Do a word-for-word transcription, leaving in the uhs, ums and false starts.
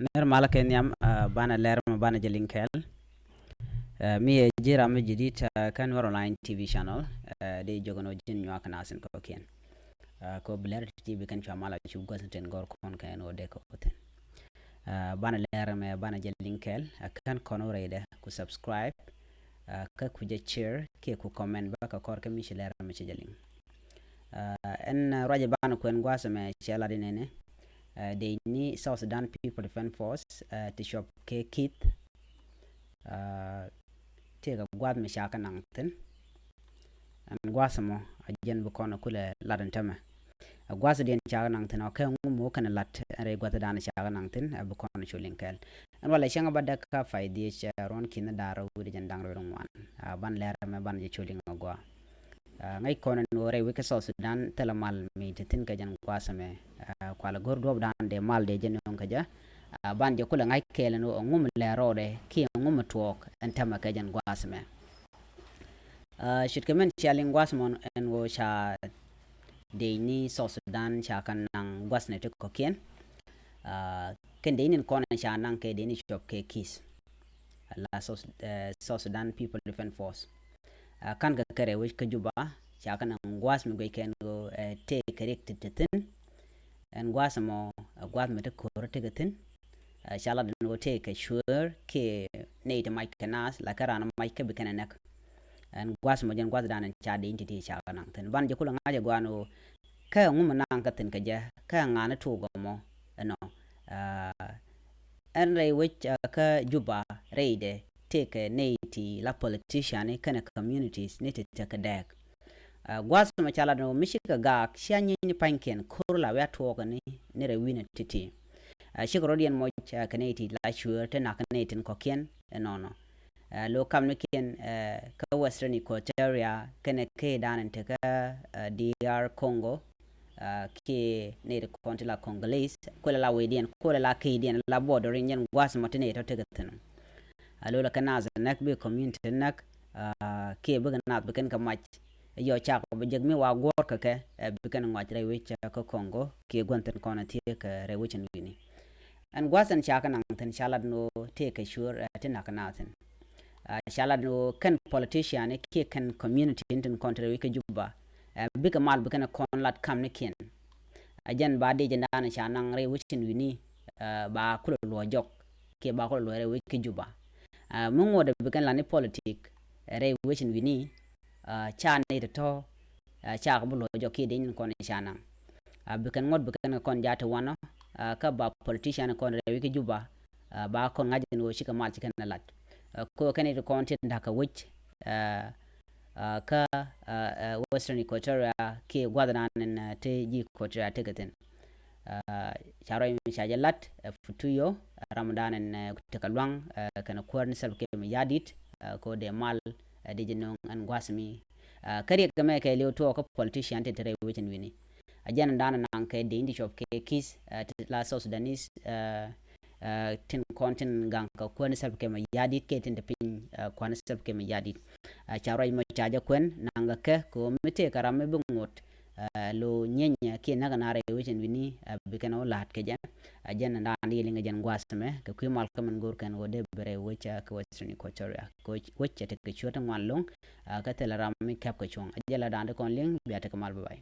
Nir malä kɛ nhiam, ah, banɛ lɛr mɛ banɛ jɛ liŋ kɛɛl. Ah, mi ɛ ji̱ ram mi ji̱ dit, ah, kä Nuɛr Online T V channel, ah, di jogɛ nɔ ji̱n nyuak kɛ nasin kɔkiɛn. Ah, kɔ bi lɛr ti bi kɛn cua malä cu gua̱th tin gɔr kɔn kɛ nɔ dee kɔ thin. Ah, banɛ lɛr mɛ banɛ jɛ liŋ kɛɛl, ah, kɛn kɔn wä rɛydɛ ku subscribe, ah, kä ku jɛ share kiɛ ku comment bä kɛ kɔr kä mi ci lɛr mɛ ci jɛ liŋ. Ah, ɛn, ah, ruacɛ banɛ kuɛn gua̱th mɛ cɛ lat inɛnɛ. Ah, dee ni South Sudan People Defense Force, ah, ti cuɔp kɛ Kith. Ah, tëëkɛ gua̱th mi ca kɛ naŋ thi̱n. Ɛn gua̱th mɔ a jɛn bi kɔn kulɛ lat ɛn tämɛ. A gua̱th diɛn ca kɛ naŋ thi̱n ɔ kɛ ŋu mɔ kɛn lat ɛn rɛy gua̱th dan ca kɛ naŋ thi̱n a bi kɔn cu liŋ kɛɛl. Ɛn walɛ cäŋ a ba däk kä pay dhiec, ah, ruɔ̱n ki̱n da̱r wi̱cdɛ jɛn da̱ŋ rɛw ŋuan. Ah, ban lɛr mɛ ban jɛ cu liŋ a gua. Ah, ŋäc kɔn ɛn ɣöö rɛy wec kä South Sudan thilɛ mal mi te thi̱n kɛ jɛn gua̱a̱th ɛmɛ. Ah, kualɛ go̱r duɔ̱ɔ̱pdan dee mal dee jɛ nööŋ kɛ jɛ. Ah, ban jɛ kulɛ ŋa̱c kɛɛl ɛn ɣöö ɛŋu mi lɛr rɔɔdɛ kiɛ ɛŋu mi tuɔɔk ɛn täämɛ kɛ jɛn gua̱a̱th ɛmɛ. Ah, ce̱tkɛ min cia liŋ gua̱a̱th mɔn ɛn ɣöö ca dee ni South Sudan ca kɛ naŋ gua̱a̱th ni ti kɔ̱kiɛn. Ah, kɛn dee ni kɔn ca naŋ kɛ dee ni cuɔp kɛ Kith. La South, eh, South Sudan People Defense Force. Ah, ka̱n kɛ kɛ rɛy wec kä Juba, ca kɛ naŋ gua̱a̱th mi guic kɛn ɣöö, eh, tëëkɛ riɛk ti te thi̱n. Ɛn gua̱a̱th ɛmɔ, eh, gua̱a̱th mi te ko̱r tekɛ thi̱n. Eh, ca lat ɛn ɣöö tëëkɛ cuëër kiɛ nɛy ti mac kɛ naath, la kɛ raan mac kä bi kɛn ɛ nɛk. Ɛn gua̱a̱th ɛmɔ jɛn gua̱a̱th dan ɛn ca dee in ti̱ti̱ ca kɛ naŋ thi̱n. Ban jɛ kulɛ ŋa̱c ɛ gua̱a̱n ɣöö kä ɛŋu mi naŋ kä thi̱n kɛ jɛ, kä ɛŋa ni tuuk ɛmɔ ɛnɔ. Ah, ɛn rɛy wec, ah, kä Juba rɛydɛ tëëkɛ nɛy ti la politician ni kɛnɛ communities ni ti tekɛ dɛɛk. Ah, gua̱a̱th mɛ ca lat ni ɣöö mi cikɛ gaak cia nyieeny ni pa̱nykiɛn ko̱r la wiaa tuɔɔkɛ ni, ni rɛy wi̱nɛ ti̱ti̱. Ah, cikɛ rɔ̱ diɛn mɔc, ah, kɛ nɛy ti la cuëër ti nak kɛ nɛy tin kɔ̱kiɛn ɛnɔnɔ. Ah, lo̱ kamnikiɛn, ah, kä Western Equatoria kɛnɛ kɛ dan in tekä, ah, D R Congo, ah, kiɛ nɛy ti kɔn ti la Congolese, kulɛ la wecdiɛn, kulɛ la keydiɛn, la border in jɛn gua̱a̱th mɔ ti nɛy tɔ tekɛ thi̱n. Ah, lo̱ la kɛ naath näk bi community näk, ah, kiɛ bikɛ naath bi kɛn kɛ mac. Yɔ cak bi jek mi wa guɔ̱ɔ̱r kɛ kɛ, eh, bi kɛn ŋɔac rɛy wec, eh, kä Congo, kiɛ gua̱n thi̱n kɔn thiee kɛ rɛy wec in wi̱ni. Ɛn gua̱a̱th ɛn ca kɛ naŋ thi̱n ca lat ni ɣöö tëëkɛ cuëër, eh, ti nak kɛ naath thi̱n. Ah, ca lat ni ɣöö kɛn politician kiɛ kɛn community in tin kɔn te rɛy wec kä Juba, eh, bikɛ mal bi kɛn kɔn lat kamnikiɛn. A jɛn ba dee jɛn daanɛ ca naŋ rɛy wec in wi̱ni, eh, ba kulɛ luɔ̱c jɔk kiɛ ba kulɛ luɔ̱c rɛy wec kä Juba. Ah, mi ŋuɔ̱t bi kɛn lat ni politik, eh, rɛy wec in wi̱ni, ah, ca ni tɔ̱tɔ̱, ah, ca kɛ bi luɔ̱c jɔk kiɛ dee nyin kɔn ca naŋ. Ah, bi kɛn ŋuɔ̱t bi kɛn kɔn jaat ti wanɔ, ah, kä ba politician kɔn rɛy wec kä Juba, ah, ba kɔn ŋa̱c ni ɣöö cikɛ mal ci kɛn lat. Ah, kɛ ɣöö kɛn ti kɔn ti da̱k kɛ wec, ah, ah, kä, ah, ah, Western Equatoria kiɛ gua̱th dan in, ah, ti ji̱ Equatoria tekɛ thi̱n. Ah, ca ruac mi ca jɛ lat, eh, Futuyo, eh, ram dan in, eh, tekɛ luaŋ, eh, kɛnɛ kuäär ni Salva Kiir Mayardit, eh, kɛ ɣöö dee mal, eh, dee jɛ nööŋ ɛn gua̱a̱th mi. Ah, kä riɛk kɛ mɛ kɛ li̱w tuɔɔk kä politician ti te rɛy wec in wi̱ni. A jɛn dan in naŋ kɛ dee in ti cuɔp kɛ Kith, eh, ti la South Sudanese, eh, eh, tin kɔn tin gaŋ kɛ kuäär ni Salva Kiir Mayardit kɛ tin te piny, eh, kuäär ni Salva Kiir Mayardit. Eh, ca ruac mɔ ca jɛ kuɛn naŋ kɛ kɛ kɛ ɣöö mi tëëkɛ ram mi bi ŋot, eh, lo̱ nyienyɛ kiɛ näk kɛ naar rɛy wec in wi̱ni, eh, bi kɛn ɣöö la̱a̱t kɛ jɛ. Eh, jɛn in daan di liŋ kɛ jɛn gua̱a̱th mɛ kɛ kui̱ mal kä min go̱o̱r kɛn ɣöö dee bi rɛy wec, eh, kä Western Equatoria. Kɛ wec, wec cɛ tekɛ cuäär ti ŋuan lo̱ŋ, eh, kä thilɛ ram mi kɛp kɛ cuɔ̱ŋ. Eh, jɛ la daan di kɔn liŋ bia tekɛ mal, bye bye.